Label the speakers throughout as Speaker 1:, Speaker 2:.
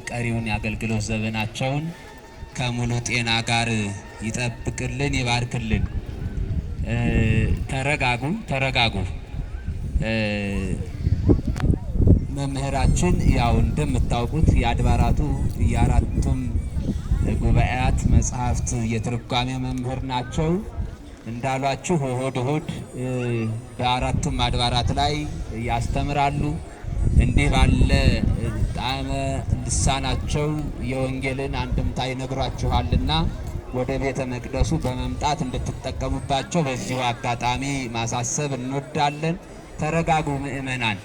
Speaker 1: ቀሪውን የአገልግሎት ዘመናቸውን ከሙሉ ጤና ጋር ይጠብቅልን፣ ይባርክልን። ተረጋጉ፣ ተረጋጉ። መምህራችን ያው እንደምታውቁት የአድባራቱ የአራቱም ጉባኤያት መጽሐፍት የትርጓሜ መምህር ናቸው። እንዳሏችሁ እሁድ እሁድ በአራቱም አድባራት ላይ ያስተምራሉ። እንዲህ ባለ ጣዕመ ልሳናቸው የወንጌልን አንድምታ ይነግሯችኋልና ወደ ቤተ መቅደሱ በመምጣት እንድትጠቀሙባቸው በዚሁ አጋጣሚ ማሳሰብ እንወዳለን። ተረጋጉ ምእመናን።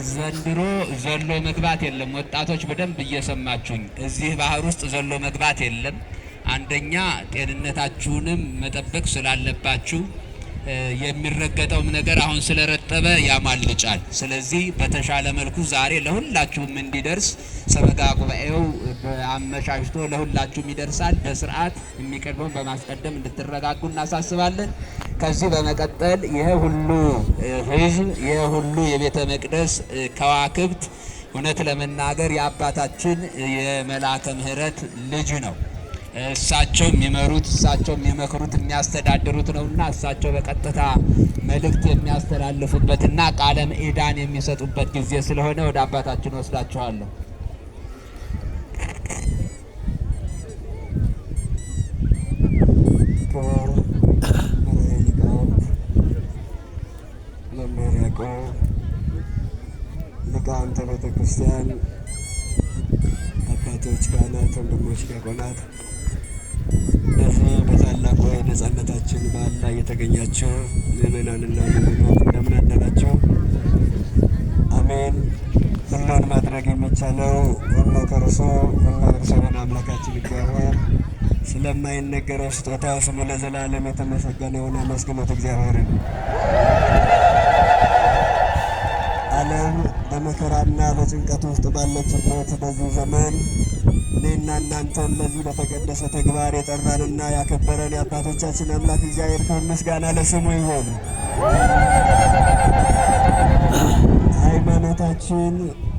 Speaker 1: ዘንድሮ ዘሎ መግባት የለም። ወጣቶች በደንብ እየሰማችሁኝ፣ እዚህ ባህር ውስጥ ዘሎ መግባት የለም። አንደኛ ጤንነታችሁንም መጠበቅ ስላለባችሁ የሚረገጠውም ነገር አሁን ስለረጠበ ያማልጫል። ስለዚህ በተሻለ መልኩ ዛሬ ለሁላችሁም እንዲደርስ ሰበካ ጉባኤው አመቻችቶ ለሁላችሁም ይደርሳል። በስርዓት የሚቀድመውን በማስቀደም እንድትረጋጉ እናሳስባለን። ከዚህ በመቀጠል ይሄ ሁሉ ሕዝብ፣ ይሄ ሁሉ የቤተ መቅደስ ከዋክብት እውነት ለመናገር የአባታችን የመልአከ ምሕረት ልጅ ነው። እሳቸው የሚመሩት፣ እሳቸው የሚመክሩት፣ የሚያስተዳድሩት ነውና እሳቸው በቀጥታ መልእክት የሚያስተላልፉበትና ቃለ ምዕዳን የሚሰጡበት ጊዜ ስለሆነ ወደ አባታችን ወስዳችኋለሁ።
Speaker 2: ክቡር መምህር ሊቃውንት መምህር ያዕቆብ፣ ሊቃውንተ ቤተ ክርስቲያን፣ አባቶች፣ ካህናት፣ ወንድሞች ዲያቆናት፣ በዚህ በታላቁ የነጻነታችን በዓል ላይ የተገኛችሁ ምእመናንና ምእመናት እንደምን አደራችሁ? አሜን። ሁሉን ማድረግ የሚቻለው ሁሉ ከእርሱ ሁሉ እርሱ የሆነ አምላካችን እግዚአብሔር ስለማይነገረው ስጦታው ስሙ ለዘላለም የተመሰገነ ይሁን። አመስግኑት እግዚአብሔርን። ዓለም በመከራና በጭንቀት ውስጥ ባለችበት በዚህ ዘመን እኔና እናንተን ለዚህ ለተቀደሰ ተግባር የጠራንና ያከበረን የአባቶቻችን አምላክ እግዚአብሔር ክብር ምስጋና ለስሙ ይሁን። ሃይማኖታችን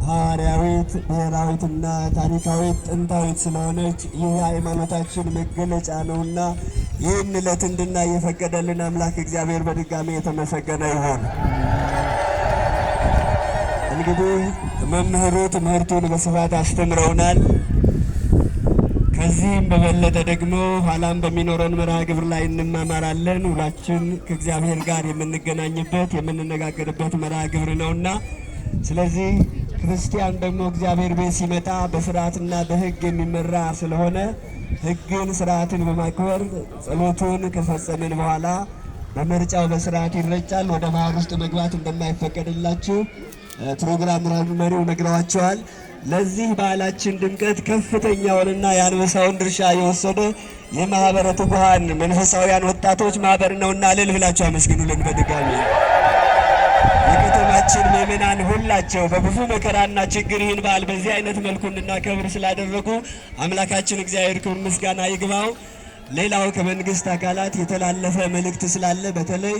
Speaker 2: ሐዋርያዊት፣ ብሔራዊትና ታሪካዊት ጥንታዊት ስለሆነች ይህ ሃይማኖታችን መገለጫ ነውና ይህን ዕለት እንድናይ የፈቀደልን አምላክ እግዚአብሔር በድጋሚ የተመሰገነ ይሁን። እንግዲህ መምህሩ ትምህርቱን በስፋት አስተምረውናል። ከዚህም በበለጠ ደግሞ ኋላም በሚኖረን መርሃ ግብር ላይ እንማማራለን። ሁላችን ከእግዚአብሔር ጋር የምንገናኝበት የምንነጋገርበት መርሃ ግብር ነውና ስለዚህ ክርስቲያን ደግሞ እግዚአብሔር ቤት ሲመጣ በስርዓትና በሕግ የሚመራ ስለሆነ ሕግን ስርዓትን በማክበር ጸሎቱን ከፈጸምን በኋላ በምርጫው በስርዓት ይረጫል። ወደ ባህር ውስጥ መግባት እንደማይፈቀድላችሁ ፕሮግራም መሪው ነግረዋቸዋል። ለዚህ በዓላችን ድምቀት ከፍተኛውንና የአንበሳውን ድርሻ የወሰደ የማህበረ ትጉሃን መንፈሳውያን ወጣቶች ማህበር ነውና እልል ብላችሁ አመስግኑልን በድጋሚ። የከተማችን ምእመናን ሁላቸው በብዙ መከራና ችግር ይህን በዓል በዚህ አይነት መልኩ እንድናከብር ስላደረጉ አምላካችን እግዚአብሔር ክብር ምስጋና ይግባው። ሌላው ከመንግስት አካላት የተላለፈ መልእክት ስላለ በተለይ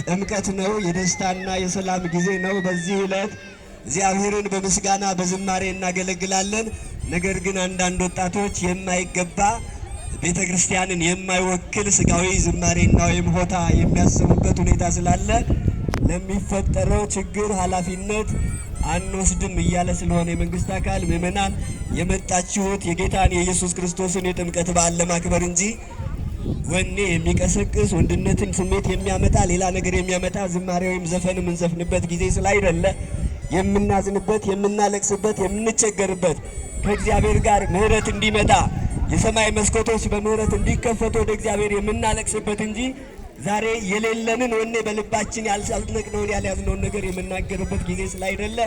Speaker 2: ጥምቀት ነው፣ የደስታና የሰላም ጊዜ ነው። በዚህ ዕለት እግዚአብሔርን በምስጋና በዝማሬ እናገለግላለን። ነገር ግን አንዳንድ ወጣቶች የማይገባ ቤተ ክርስቲያንን የማይወክል ስጋዊ ዝማሬና ወይም ሆታ የሚያሰሙበት ሁኔታ ስላለ ለሚፈጠረው ችግር ኃላፊነት አንወስድም እያለ ስለሆነ የመንግስት አካል ምእመናን የመጣችሁት የጌታን የኢየሱስ ክርስቶስን የጥምቀት በዓል ለማክበር እንጂ ወኔ የሚቀሰቅስ ወንድነትን ስሜት የሚያመጣ ሌላ ነገር የሚያመጣ ዝማሬ ወይም ዘፈን የምንዘፍንበት ጊዜ ስላይደለ የምናዝንበት፣ የምናለቅስበት፣ የምንቸገርበት ከእግዚአብሔር ጋር ምሕረት እንዲመጣ የሰማይ መስኮቶች በምሕረት እንዲከፈቱ ወደ እግዚአብሔር የምናለቅስበት እንጂ ዛሬ የሌለንን ወኔ በልባችን ያልነቅነውን ያልያዝነውን ነገር የምናገርበት ጊዜ ስላይደለ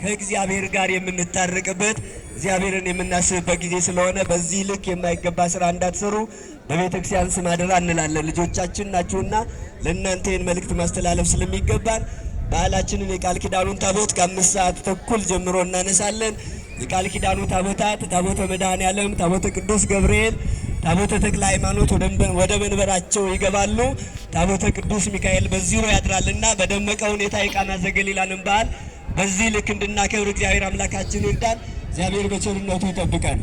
Speaker 2: ከእግዚአብሔር ጋር የምንታረቅበት እግዚአብሔርን የምናስብበት ጊዜ ስለሆነ በዚህ ልክ የማይገባ ስራ እንዳትሰሩ በቤተ ክርስቲያን ስም አደራ እንላለን። ልጆቻችን ናችሁና ለእናንተ ይህን መልእክት ማስተላለፍ ስለሚገባን በዓላችንን የቃል ኪዳኑን ታቦት ከ5 ሰዓት ተኩል ጀምሮ እናነሳለን። የቃል ኪዳኑ ታቦታት ታቦተ መድኃኔዓለም፣ ታቦተ ቅዱስ ገብርኤል፣ ታቦተ ተክለ ሃይማኖት ወደ መንበራቸው ይገባሉ። ታቦተ ቅዱስ ሚካኤል በዚሁ ያድራልና በደመቀ ሁኔታ የቃና ዘገሊላንን በዓል በዚህ ልክ እንድናከብር እግዚአብሔር አምላካችን ይርዳን። እግዚአብሔር በቸርነቱ ይጠብቀን።